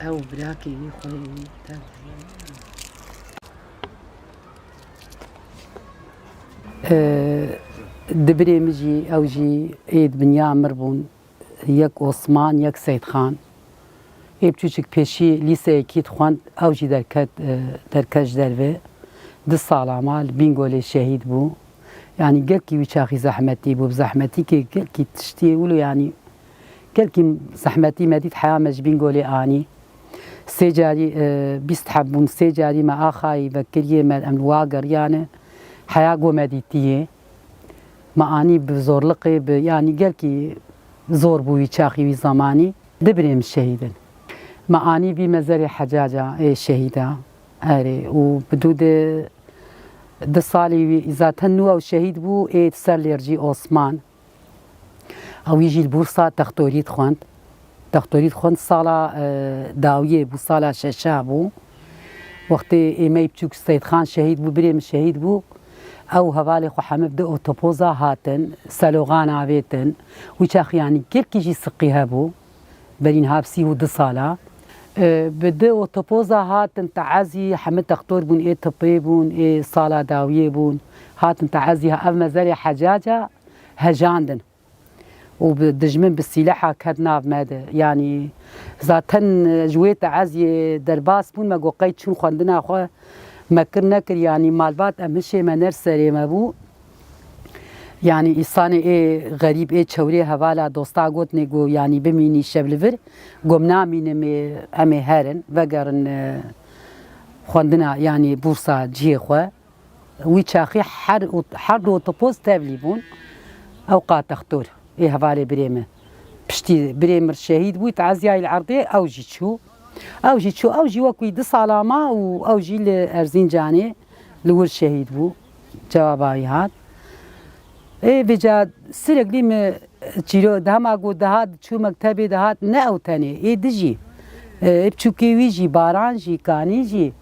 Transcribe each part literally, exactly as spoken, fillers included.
Ew birakê wî xweyê wî tev. Ee, di birê min jî, ew jî ê di binya mir bûn. Yek Osman, yek Seytxan. Ê biçûçik pêşî lîseyekî dixwend, ew jî derket, e, derket ji derve. Du sala ma li Bîngolê şehîd bû. Yanî gelkî wî çaxî zehmetî bû, bi zehmetîkê gelkî tiştiyê wilo, yanî gelkî zehmetî me dît, heya me ji Bîngolê anî. Sê carî, e, bîst heb bûn, sê carî me axayî vekiriyê, me em li wa geriyane. Heya go me dîtiyê. Me anî bi zorliqê, bi, yanî gelkî zor bû wî çaxî, wî zemanî. Du birê min şehîd in. Me anî vî mezerê Hecaca ê şehîda. Erê, û bi dû de du salî wî, zaten nû ew şehîd bû, ê ser lêrcî Osman. Ew wî jî li Bursa textorî dixwend. Textorî dixwend, sala, e, dawiyê bû, sala şeşa bû. Wextê ê me yî biçûk Seytxan şehîd bû, birê min şehîd bû. Ew hevalê xwe heme bi du otopoza hatin, seloxan avêtin. Wî çaxî yanî gelkî jî siqî hebû. Berî niha bi sî û du sala. E, bi du otopoza hatin teezî, heme textor bûn, ê tipê bûn, ê sala dawiyê bûn. Hatin teezî, ev mezerê Hecaca hejandin. Û bi dijmin bi sîleha ket nav me de. Yanî zaten, e, ji wê teeziyê derbas bûn, me got qey çûn xwendina xwe me kir nekir, yanî malbat em hişê me ner serê me bû. Yanî îsanê ê xerîb, ê çewrê hevala dosta gotinê got, yanî bimînî şev li vir, got, em namînim, ê, em ê herin, vegerin, e, xwendina, yanî bursa cihê xwe. Wî çaxî her û, her du otopoz tevlî bûn. Ew qa textor ê hevalê birê min. Piştî birê min şehîd bû, teeziyayî li erdê ew jî çû. Ew jî çû, ew jî wek wî du sala ma û ew jî li Erzincanê li wir şehîd bû. Cewaba wî hat. Ê vêca sürekli mi çîro, dema ku dihat çû mektebê dihat, ne ew tenê, ê di jî. E, ê biçûkê wî jî, Baran jî, Kanî jî,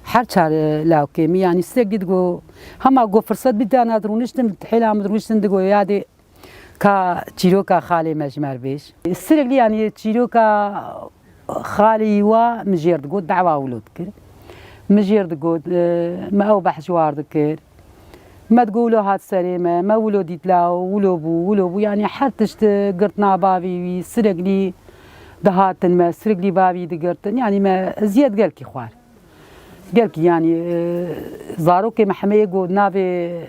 her çar, e, lawkê min, yanî sürekli digo, hema ku firset bidana dirûniştin, hêla min dirûniştin digo, yadê ka çîroka xalê me ji me re bêj. Sürekli yanî çîroka xalê wa min jêr digot, dawa wilo dikir. Min jêr digot, e, me ew behs ji war dikir. Me digot wilo hat serê me, me wilo dît law, wilo bû, wilo bû. Yanî her tişt girtina bavê wî, sürekli dihatin me, sürekli bavî digirtin. Yanî me eziyet gelkî xwar. Gelkî yanî, e, zarokê me hemeyê got navê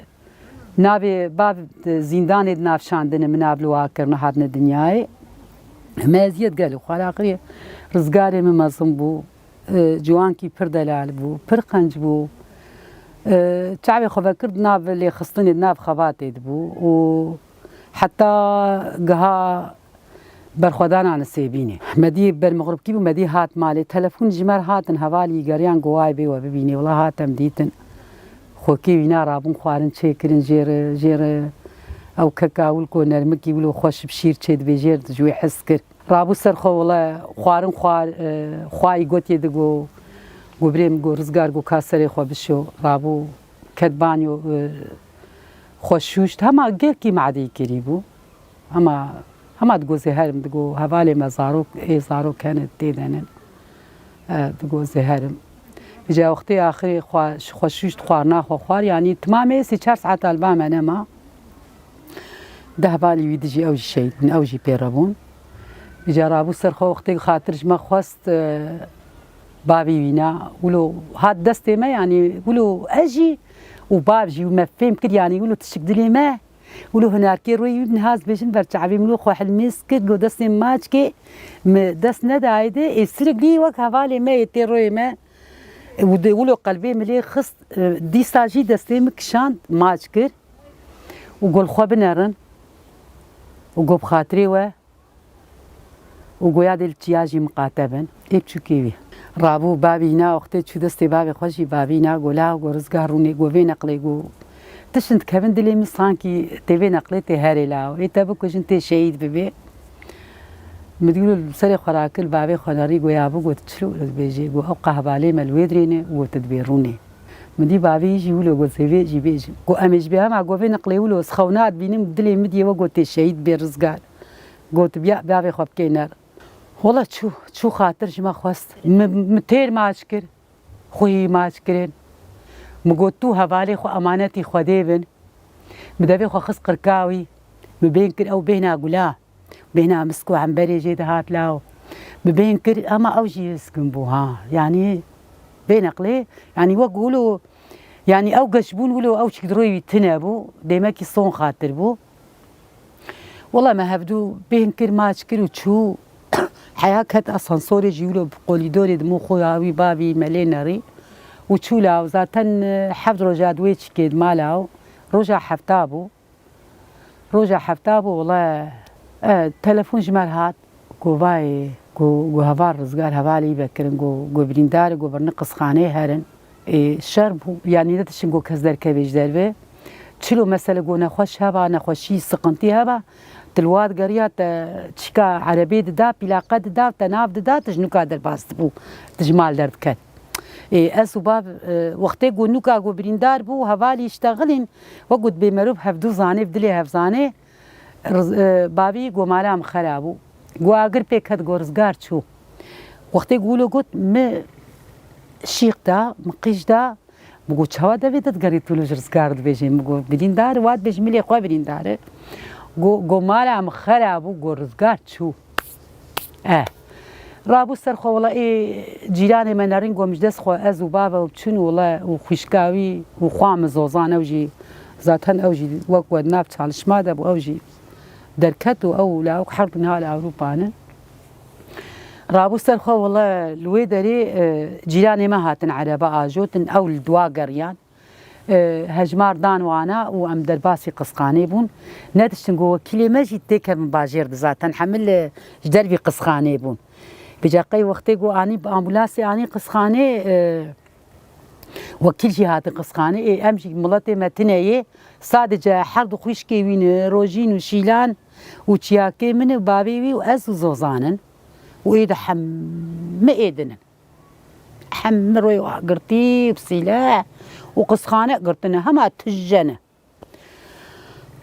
Navê bav di zîndanê di navşandine, min nav li wa kirine hatine dinyayê. Me eziyet gelek xwar, axirê rizgarê min mezin bû. E, ciwankî pir delal bû, pir qenc bû. E, çavê xwe vekir di nav lêxistinê, di nav xebatê de bû û heta giha berxwedana Nisêbînê. Me dî bermixribkî bû, me dî hat malê. Telefon ji me re hatin, hevalî geriyan, got, "Wayê bê we bibînê, wela hatem dîtin. Xwekê wîna rabûn xwarin çêkirin jê re, jê re ew keka wilko nermikî wilo xweş bi şîr çêdibê jê re, ji wê hez kir. Rabû ser xwe, wela xwarin xwar, e, xwayî gotiye digo, got, birê min, got, rizgar, got, ka serê xwe bişo." Rabû ket banyo, e, xwe şûşt. Hema gelkî madî kirî bû. Hema, hema digo zêherim, digo hevalê me zarok, ê zarok hene tê de nin. E, digo zêherim. Îca wextê axirê xwe, xwe şûşt, xwarina xwe xwar. Yanî timamê sê çar saeta li ba me nema. Deh balî wî dijî ew jî şehîd bûn, ew jî pê re bûn. Îca rabû ser xwe, wextê xatir ji me xwest, e, bavî wîna, wilo hat destê me, yanî wilo ez jî û bav jî, me fêm kir, yanî wilo tişik dilê me. Wilo hunarkê rûyê wî, niha ez dibêjim, ber çavê min wilo xwe hilmêz kir, got, "Destê min maç ke, min dest nedayê de, ê sirikî wek hevalê me yê tê rûyê me." Û de wilo qelbê min lê xist, e, dîsa jî destê min kişand, maç kir û got, "Li xwe binerin." Û got, "Bi xatirê we." Û goya dê li çiya jî miqate bin. Ê biçûkê wî. Rabû bavî na, wextê çû destê bavê xwe jî bavî na, go, "La, go, rizgar rûnê, go, vê neqlê, go, tişt dikevin dilê min, sankî tê vê neqlê tê herê la, ê te bikujin, tê şehîd bibê." Min dî wilo li serê xwe rakir, bavê xwe nerî, go, "Ya bi, go, tu çilo wilo dibêjê?" Go, "Ew qehbalê me li wê dirê ne, go, tu dibê rûnê." Min dî bavê jî wilo, go, "Zêvê jî bêjim." Go, "Em ê ji bê hema, go, vê neqlê wilo, ez xewna dibînim, dilê min diyê we, go, tê şehîd bê rizgar." Got, "Biya, bavê xwe bikey ner." Wela çû, çû xatir ji me xwest. Min, min têr maç kir, xwehî maç kirin. Min got, tu hevalê xwe emanetî Xwedê bin. Min devê xwe xist qirka wî. Min bên kir ew bêhna gula. Bêhna misk û emberê jê dihat law. Min bên kir, ema ew jî miskin bû ha. Yanî bê neqlê, yanî wek wilo, yanî ew geş bûn wilo ew çik di rûyê wî tune bû. Dêmekî son xatir bû. Wela me hevdû bêhn kir, maç kir û çû. Heya ket asansorê jî wilo bi kolîdorê dimû xwe ya wî bavî me lê nerî. Û çû law zaten, e, heft roja di wê çikê di mala û roja hefta bû. Roja hefta bû, wela, e, telefon ji me re hat. Got, vayê, got, got, heval Rizgar, hevalê wî vekirin, got, got, birîndar e, got, birine qizxaneyê herin. Ê, şer bû, yanî nediçin got kes derkeve ji derve. Çilo mesele got nexweş heba, nexweşî, siqintî heba, tu li wa digeriya te çîka erebê dida, pîlaqe dida, te nav dida, tu ji nûka derbas dibû, tu ji mal derdiket. Ê, ez û bav, e, wextê got nûka got birîndar bû, hevalî îştexilîn, wek got bê merov hevdu zanê, bi dilê hev zanê, Riz-, e, bavî got mala min xera bû. Got agir pê ket, got Rizgar çû. Wextê ku wilo got, min şîq da, min qîj da, min got çawa devê te digerî tu li ji Rizgar dibêjê? Min got birîndar e, wa dibêjî milê xwe birîndar e. Got, got mala min xera bû, got Rizgar çû. E. Rabû ser xwe, wela ê cîranê me nerîn, got min ji dest xwe ez û bava û çûn, wela û xwişka wî û xwa min Zozan, ew jî zaten ew jî wek we di nav çalışma de bû, ew jî derket û ew û lawik her du niha li Ewropa ne. Rabû ser xwe, wela li wê derê, e, cîranê me hatin erebe ajotin, ew li dua geriyan. E, hejmar dan wana û em derbasî qisxanê bûn. Nediştin ku wekîlê me jî têkevin bajêr de, zaten hemil, e, ji dervî qisxanê bûn. Vêca qey wextê ku anî bi ambulansê anî qisxanê, e, wekîl jî hatin qisxanê. Ê, em jî miletê me tune yê. Sadece her du xwişkê wî ne, Rojîn û Şîlan û çiyakê min û bavê wî û ez û Zozan in. Û ê de hemî ê din in. Hemî royê girtî, bi sîleh û qisxane girtine, hema tije ne.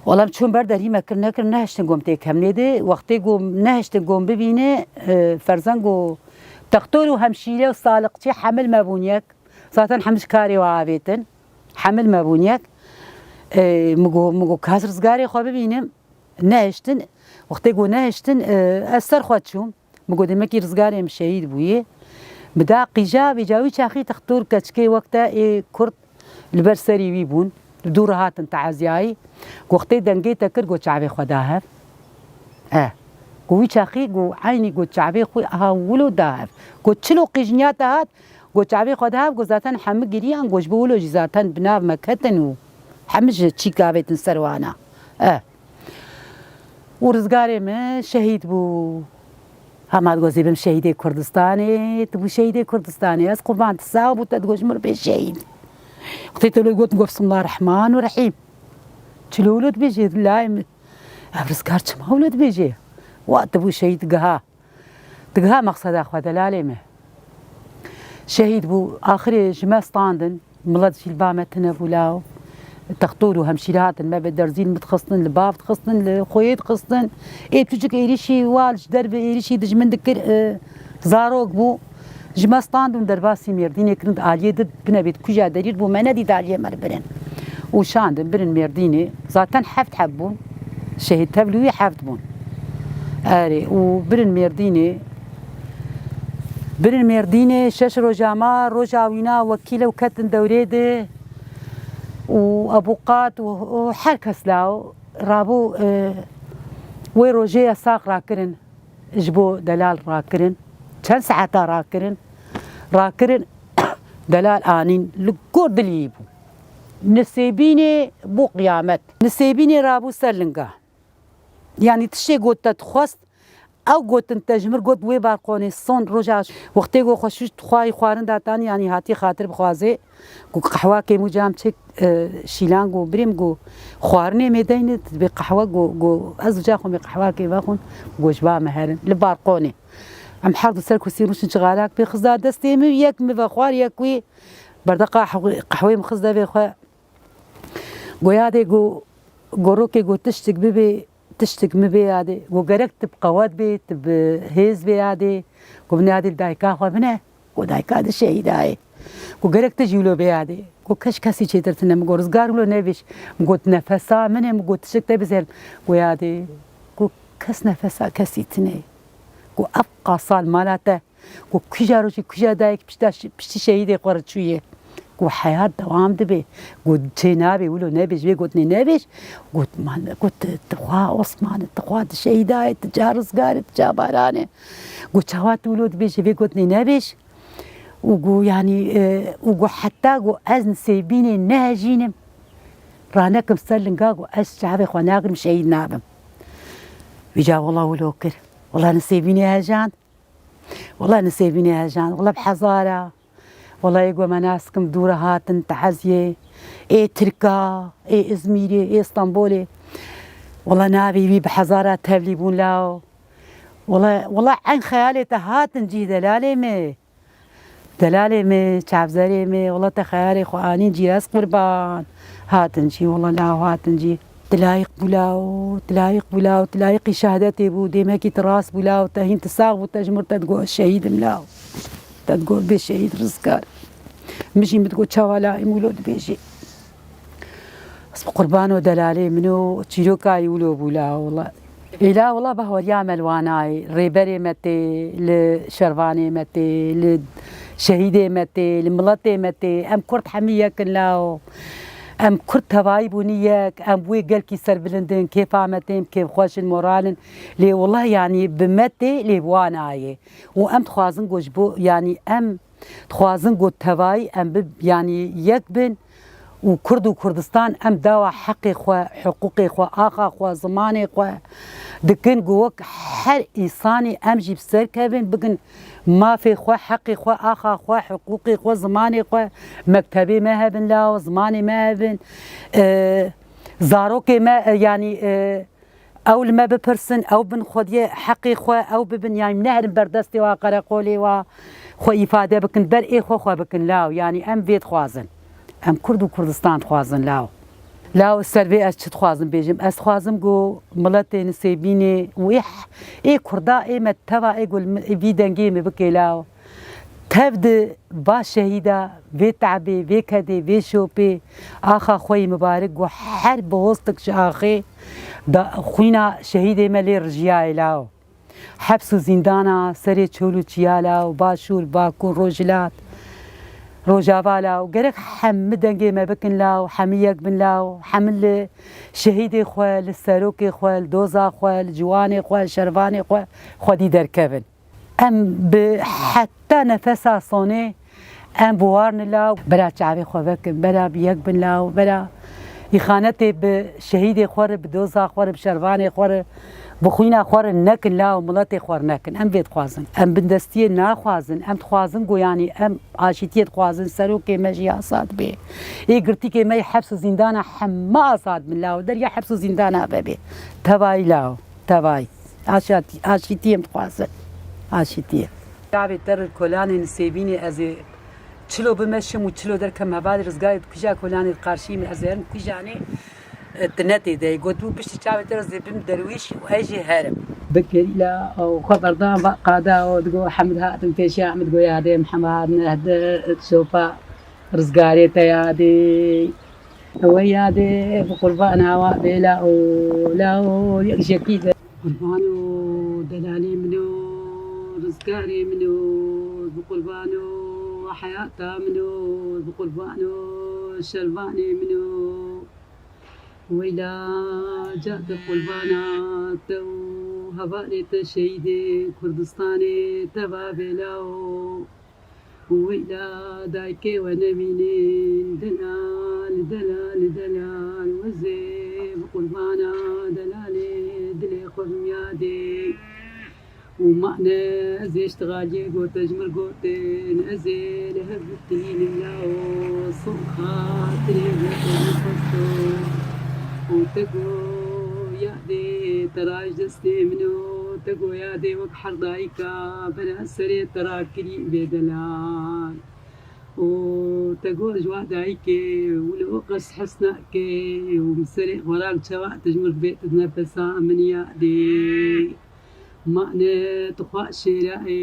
Wela em çûn ber derî me kir nekir, nehiştin gom têkevnê de. Wextê gom nehiştin gom bibîne, e, ferzan go textor û hemşîre û saliqçî hemil me bûn yek. Zaten hemî ji karê we avêtin. Hemil me bûn yek. E, min go, min go, ka ez Rizgarê xwe bibînim. Nehiştin. Wextê go nehiştin, e, ez ser xwe çûm. Min got, demekî Rizgarê min şehîd bûye. Min da qîja, vêca wî çaxî textor keçikê wek te ê kurd li ber serî wî bûn. Li dû re hatin teeziyayî. Got, wextê dengê te kir, got, çavê xwe da hev. E. Got, wî çaxî, got, eynî, got, çavê xwe ha wilo da hev. Got, çilo qîjniya te hat? Got, çavê xwe da hev, got, zaten hemî giriyan, got, ji bo wilo jî zaten bi nav me ketin û hemî ji çîk avêtin ser wana. E. Û Rizgarê min şehîd bû. Hema digot, ez ê bim şehîdê Kurdistanê, tu bû şehîdê Kurdistanê. Ez qurban, tu sax bû, te digot ji min re bê şehîd. Wextê te wilo got, got, Bismillah Rehman û Rehîm. Çilo wilo dibêjê, layê min? Ev Rizgar çima wilo dibêjê? Wa tu bû şehîd giha. Digiha mexseda xwe, delalê me. Şehîd bû, axirê ji me standin, milet jî li ba me tune bû law. Textor û hemşîre hatin me bi derzîn min dixistin, li bav dixistin, li xweyê dixistin. Ê piçûçik êrîşî wa ji derve êrîşî dijmin dikir, e, zarok bû. Ji me standin, derbasî Mêrdînê kirin, di aliyê di binebê dikuja derî bû, me nedît aliyê me li birin. Û şandin birin Mêrdînê. Zaten heft heb bûn. Şehîd tevlî wî heft bûn. Erê, û birin Mêrdînê. Birin Mêrdînê, şeş roja ma, roja wîna wekîle û ketin dewrê de. Û abuqat û, û her kes law rabû, e, wê rojê yasaq rakirin. Ji bo delal rakirin. Çend saeta rakirin? Rakirin, delal anîn, li gor dilî bû. Nisêbînê bû qiyamet. Nisêbînê rabû ser linga. Yanî tiştê got te dixwest, ew gotin te ji mir got wê balkonê son roja wextê got xwe şûşt xwayî xwarin datanî, yanî hatî xatir bixwazê. Got qehwakê min cam çek, e, Şîlan got, birê min got, xwarinê mê deyne, tu dibê qehwe, got, got, ez uca xwe mê qehwakê vexwin, got, ji ba me herin, li balkonê. Em her du ser kursî rûşin, çixalak pê xizda destê min, yek min vexwar, yek wî berdeqa qehwê, qehwê min xist devê xwe. Got, yadê, got, gorokê, got, tiştik bibê, Tiştik min bê yadê. Got gerek tu bi qewet bê, tu bi hêz bê yadê. Got min yadê li dayika xwe bine. Got dayika di şehîdayê. Got gerek tu jî wilo bê yadê. Got kes kesî çêtir tine. Min got rizgar wilo nebêj. Min got nefesa min e. Min got tiştik te bizerim. Got yadê. Got kes nefesa kesî tine. Got ev qasal mala te. Got kuja rojê kuja dayik pişta şi-, piştî şehîdê xwe re çûye. Got heyat dewam dibe. Got çê nabe wilo nebêj, vê gotinê nebêj. Got man, got tu, tu xwa Osman, tu xwa di şehîdayê, tu ca rizgarê, tu ca baranê. Got çawa tu wilo dibêjî, vê gotinê nebêj. Û got yanî, e, û got heta got ez Nisêbînê nehejînim. Ranekim ser linga got ez çavê xwe nagirim, şehîd nabim. Vîca wela wilo kir. Wela Nisêbînê hejand. Wela Nisêbînê hejan, wela bi hezara. Wela ê ku me nas kim dû re hatin teziyê. Ê Tirka, ê Îzmîrê, ê Stenbolê. Wela navê wî bi hezara tevlî bûn law. Wela, wela eyn xeyalê te hatin cî delalê me. Delalê me, çavzerê me, wela te xeyalê xwe anîn cî ez qurban. Hatin cî, wela law hatin cî. Tilayîq bû law, tilayîq bû law, tilayîqî şehadetê bû, dêmekî ti rast bû law, te hîn ti sax bû, te ji mir te digot ez şehîd im law. Te digot bê şehîd rizgar. Min jî min digot çawa la em wilo dibêjê. Ez bi qurbano delalê min o, çîroka wî wilo bû law, wela. Ê law, wela bahweriya me li wan nayê, rêberê me tê, li şervanê me tê, li şehîdê me tê, li miletê me tê, em kurd hemî yek in law. Em kurd tevayî bûnî yek, em wê gelkî serbilind in, kêfa me tên, kêfxweş in, moral in. Lê wela yanî bi me tê, lê bi wan nayê. Û em dixwazin ku ji bo, yanî em dixwazin ku tevayî em bi, yanî yek bin û Kurd û Kurdistan em dawa heqê xwe, hiqûqê xwe, axa xwe, zimanê xwe dikin ku wek her îsanî em jî bi ser kevin, bikin mafê xwe, heqê xwe, axa xwe, hiqûqê xwe, zimanê xwe, mektebê me hebin law, zimanê me hebin, e, zarokê me, e, yanî, e, ew li me bipirsin, ew bin xwediyê heqê xwe, ew bibin, yanî neherin ber destê wa, qereqolê wa, xwe îfade bikin, ber ê xwe xwe bikin law, yanî em vê dixwazin. Em Kurd û Kurdistan dixwazin law. Law ser vê ez çi dixwazim bêjim? Ez dixwazim ku miletê Nisêbînê û ê, ê Kurda ê me teva ê ku li mi-, vî dengê min bikê law. Tev di va şehîda, vê tebê, vê kedê, vê şopê, axa xwe yî mibarik ku her bi hostik ji axê da xwîna şehîdê me lê rijiyayê law. Heps û zîndana serê çol û çiya law, Başûr, Bakur, Rojhilat, Rojava law. Gerek hemî dengê me bikin law, hemî yek bin law, hemî li şehîdê xwe, li serokê xwe, li doza xwe, li ciwanê xwe, li şervanê xwe xwedî derkevin. Em bi heta nefesa sonê em bi war nila, bera çavê xwe vekin, bera bi yek bin law, bera îxanetê bi şehîdê xwe re, bi doza xwe re, bi şervanê xwe re, bi xwîna xwe re nekin law, miletê xwe re nekin. Em vê dixwazin. Em bindestiyê naxwazin. Em dixwazin ku yanî em aşîtiyê dixwazin, serokê me jî azad bê. Ê girtîkê me yê heps û zîndana heme azad bin law, derya heps û zîndana vebê. Tevayî law, tevayî. Aşatî-, aşîtiyê em dixwazin. Aşîtiyê. Çavê te re kolanê Nisêbînê ez ê çilo bimeşim û çilo derkem hevalê rizgarê dikuja kolanê di qarşî min ez ê herim kujanê, e, tu ne tê de yî. Gotibû piştî çavê te re ez ê bim derwîş û ez jî herim. Bi gerîla û xwe berdan va qada û digo Hemid hatin pêşiya min digo yadê Mihemed nehde şopa rizgarê te yadê. Ewe yadê bi qurbana wa bê lao, lao yek jekî be. Qurbano delalê min o, rizgarê min o, bi qurbano heyata min o, bi qurbano şervanê min o. Weyla ca te qurbana te û hevalê te şehîdê Kurdistanê teva bê lao. Weyla dayikê we nemînin, delal, delal, delal, wezê bi qurbana delalê dilê xwe bim yadê. Û mane ez ê ji te xaliyê gote ji mir gotin, ez ê li hev bitilînim lao, soqa tirê gote min xwesto. Û te go yadê te ra ji destê min o, te go yadê wek her dayika bera serê te ra kirî bê delal. Û Te got ji wa dayikê, wilo qes hes nake, û min serê xwe rak çawa te ji min bê tu nefesa min ya dê. Mane tu xwe şêra ê,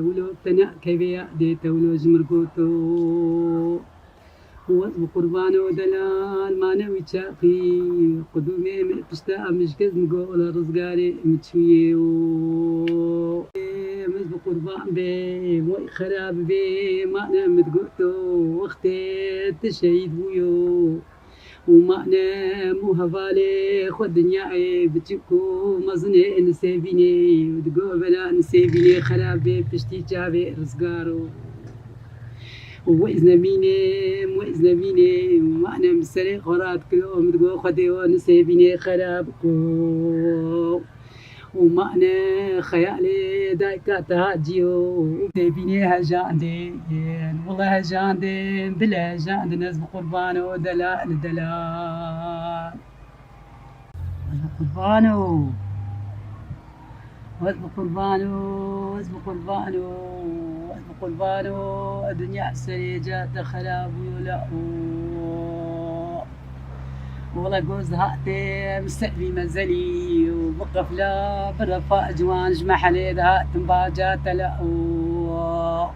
wilo te nakeve ya dê, te wilo ji min goto. Wez bi qurbano delal, mane wî çaqî, qudûmê min pişta min ji kes min got, wela rizgarê min çûyê û. Min bi qurban bê, wey xerab bê, mane min goto, wextê tu şehîd bûyo. Û mane û hevalê xwe dinyayê biçûk û mezinê nisêbînê, û digo bela nisêbînê xerab bê piştî çavê rizgaro. Û wey znemînê, wey znemînê, mane min serê xwe radikiro, min digo Xwedê we nisêbînê xerab ko. Û mane xeyalê dayika te hatiyo. Têbînê hejandên, wila hejandên, dil hejandin, ez bi qurbano delal, delal. Ez bi qurbano. Ez bi qurbano, ez bi qurbano, ez bi qurbano, dinya serê ca te xerab bûyo la o. Wele goz dihatê min ser vî mezelî û bi qefla bi refa ciwan ji mehelê dihatin baca te la o.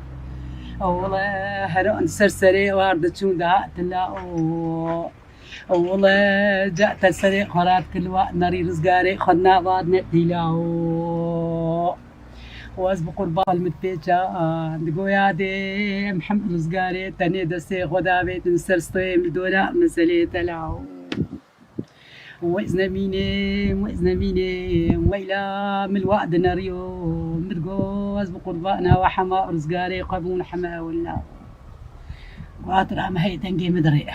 Wele heran ser serê war diçûn dihatin la o. Wele ca te serê xwe radikir wa nerî rizgarê xwe nava ne tîla o. Wez bi qurban min pêça digoya dê em hem rizgarê tenê destê xwe davêtin ser stoyê min dora mezelê te la o. Wez nemînê, wez nemînê, weyla min wa dineriyo, min digo ez bi qurbana we hema rizgarê xwe bûn heme willa. Guhat ra me hey dengê min dirê.